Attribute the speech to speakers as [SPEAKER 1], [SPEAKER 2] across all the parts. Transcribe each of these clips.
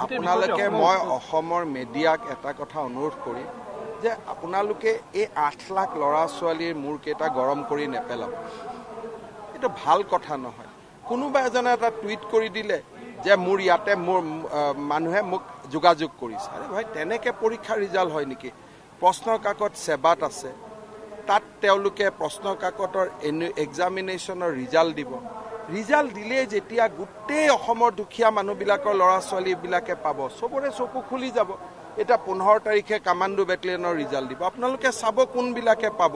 [SPEAKER 1] আপোনালোকে, মই অসমৰ মেডিয়াক এটা কথা অনুৰোধ কৰিম যে আপোনালোকে এই 8 লাখ ল'ৰা ছোৱালীৰ মূৰকেইটা গৰম কৰি নেপেলাব। এইটো ভাল কথা নহয়। কোনোবা এজনে এটা টুইট কৰি দিলে যে মোৰ ইয়াতে মোৰ মানুহে মোক যোগাযোগ কৰিছে। আৰে ভাই, তেনেকৈ পৰীক্ষাৰ ৰিজাল্ট হয় নেকি? প্ৰশ্ন কাকত ছেবাত আছে, তাত তেওঁলোকে প্ৰশ্ন কাকতৰ এক্সামিনেশ্যনৰ ৰিজাল্ট দিব। ৰিজাল্ট দিলেই যেতিয়া গোটেই অসমৰ দুখীয়া মানুহবিলাকৰ ল'ৰা ছোৱালীবিলাকে পাব, চবৰে চকু খুলি যাব। এতিয়া 15 তাৰিখে কামাণ্ডো বেটেলিয়নৰ ৰিজাল্ট দিব, আপোনালোকে চাব কোনবিলাকে পাব।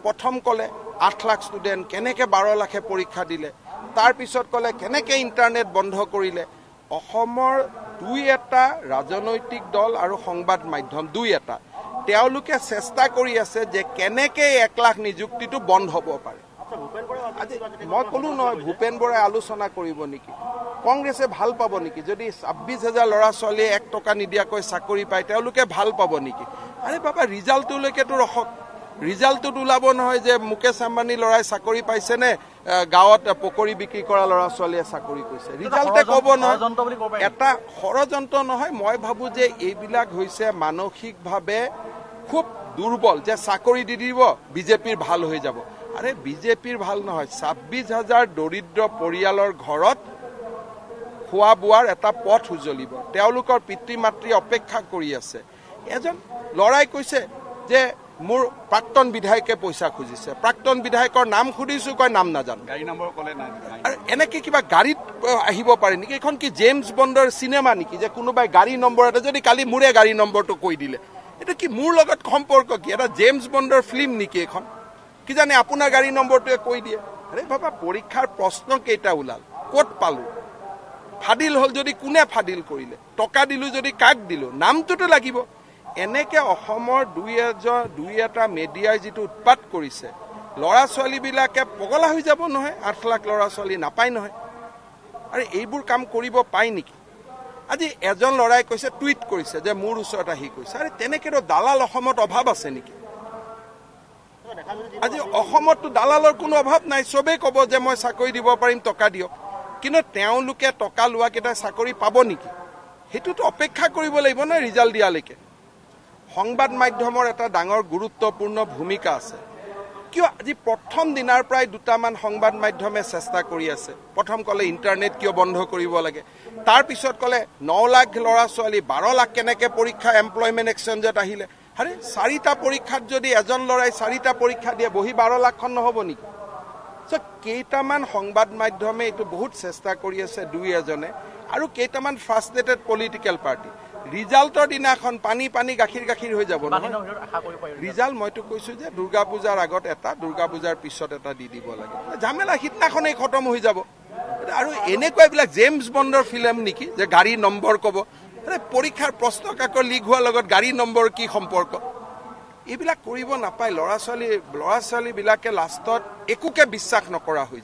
[SPEAKER 1] প্ৰথম ক'লে 8 লাখ ষ্টুডেণ্ট কেনেকৈ 12 লাখে পৰীক্ষা দিলে, তাৰপিছত ক'লে কেনেকৈ ইণ্টাৰনেট বন্ধ কৰিলে। অসমৰ দুই এটা ৰাজনৈতিক দল আৰু সংবাদ মাধ্যম দুই এটা, তেওঁলোকে চেষ্টা কৰি আছে যে কেনেকৈ 1 লাখ নিযুক্তিটো বন্ধ হ'ব পাৰে। আজি মই ক'লো নহয়, ভূপেন বৰাই আলোচনা কৰিব নেকি? কংগ্ৰেছে ভাল পাব নেকি যদি 26 হাজাৰ ল'ৰা ছোৱালীয়ে 1 টকা নিদিয়াকৈ চাকৰি পায়? তেওঁলোকে ভাল পাব নেকি? আৰে বাবা, ৰিজাল্টটোলৈকেতো ৰখক। ৰিজাল্টটোত ওলাব নহয় যে মুকেশ আম্বানী ল'ৰাই চাকৰি পাইছে নে গাঁৱত পকৰী বিক্ৰী কৰা ল'ৰা ছোৱালীয়ে চাকৰি কৰিছে। ৰিজাল্টে ক'ব নহয়।
[SPEAKER 2] ষড়যন্ত্ৰ বুলি ক'ব পাৰি?
[SPEAKER 1] এটা ষড়যন্ত্ৰ নহয়, মই ভাবোঁ যে এইবিলাক হৈছে মানসিকভাৱে খুব দুৰ্বল যে চাকৰি দি দিব, বিজেপিৰ ভাল হৈ যাব। আৰে, বিজেপিৰ ভাল নহয়, 26 হাজাৰ দৰিদ্ৰ পৰিয়ালৰ ঘৰত খোৱা বোৱাৰ এটা পথ উজ্বলিব। তেওঁলোকৰ পিতৃ মাতৃ অপেক্ষা কৰি আছে। এজন ল'ৰাই কৈছে যে মোৰ প্ৰাক্তন বিধায়কে পইচা খুজিছে। প্ৰাক্তন বিধায়কৰ নাম সুধিছো, কয় নাম নাজানো।
[SPEAKER 3] গাড়ী নম্বৰ ক'লে নাই নাই।
[SPEAKER 1] আৰু এনেকে কিবা গাড়ীত আহিব পাৰে নেকি? এইখন কি জেমছ বণ্ডৰ চিনেমা নেকি যে কোনোবাই গাড়ী নম্বৰ এটা যদি কালি মোৰে গাড়ী নম্বৰটো কৈ দিলে, এইটো কি মোৰ লগত সম্পৰ্ক কি? এটা জেমছ বণ্ডৰ ফিল্ম নেকি এইখন? কিজানি আপোনাৰ গাড়ী নম্বৰটোৱে কৈ দিয়ে। আৰে বাবা, পৰীক্ষাৰ প্ৰশ্ন কেইটা ওলাল, ক'ত পালো, ফাদিল হ'ল যদি কোনে ফাদিল কৰিলে, টকা দিলো যদি কাক দিলো, নামটোতো লাগিব। এনেকে অসমৰ দুই এজন দুই এটা মেডিয়াই যিটো উৎপাত কৰিছে, ল'ৰা ছোৱালীবিলাকে পগলা হৈ যাব নহয়। 8 লাখ ল'ৰা ছোৱালী নাপায় নহয়। আৰু এইবোৰ কাম কৰিব পায় নেকি? আজি এজন ল'ৰাই কৈছে, টুইট কৰিছে যে মোৰ ওচৰত আহি কৈছে। আৰে, তেনেকেতো দালাল অসমত অভাৱ আছে নেকি? আজি অসমততো দালালৰ কোনো অভাৱ নাই। চবেই ক'ব যে মই চাকৰি দিব পাৰিম, টকা দিয়ক। কিন্তু তেওঁলোকে টকা লোৱাকেইটাই চাকৰি পাব নেকি? সেইটোতো অপেক্ষা কৰিব লাগিব নহয় ৰিজাল্ট দিয়ালৈকে। সংবাদ মাধ্যমৰ এটা ডাঙৰ গুৰুত্বপূৰ্ণ ভূমিকা আছে। কিয় আজি প্ৰথম দিনাৰ পৰাই দুটামান সংবাদ মাধ্যমে চেষ্টা কৰি আছে? প্ৰথম ক'লে ইণ্টাৰনেট কিয় বন্ধ কৰিব লাগে, তাৰপিছত ক'লে 9 লাখ ল'ৰা ছোৱালী 12 লাখ কেনেকৈ পৰীক্ষা এমপ্লয়মেণ্ট এক্সচেঞ্জত আহিলে। আৰে, চাৰিটা পৰীক্ষাত যদি এজন ল'ৰাই চাৰিটা পৰীক্ষা দিয়ে, বহি 12 লাখখন নহ'ব নেকি? চ' কেইটামান সংবাদ মাধ্যমে এইটো বহুত চেষ্টা কৰি আছে, দুই এজনে আৰু কেইটামান ফ্ৰাষ্ট্ৰেটেড পলিটিকেল পাৰ্টি। ৰিজাল্টৰ দিনাখন পানী পানী গাখীৰ গাখীৰ হৈ যাব
[SPEAKER 2] কিমান
[SPEAKER 1] নহয়।
[SPEAKER 2] দিনৰ ভিতৰত আশা কৰিব পাৰি?
[SPEAKER 1] ৰিজাল্ট মইতো কৈছো যে দুৰ্গা পূজাৰ আগত এটা, দুৰ্গা পূজাৰ পিছত এটা দি দিব লাগে। ঝামেলা সিদিনাখনেই খতম হৈ যাব। আৰু এনেকুৱা এইবিলাক জেমছ বণ্ডৰ ফিল্ম নেকি যে গাড়ী নম্বৰ ক'ব? আৰে, পৰীক্ষাৰ প্ৰশ্ন কাকত লিক হোৱাৰ লগত গাড়ী নম্বৰ কি সম্পৰ্ক? এইবিলাক কৰিব নাপায়। ল'ৰা ছোৱালীবিলাকে লাষ্টত একোকে বিশ্বাস নকৰা হৈ যায়।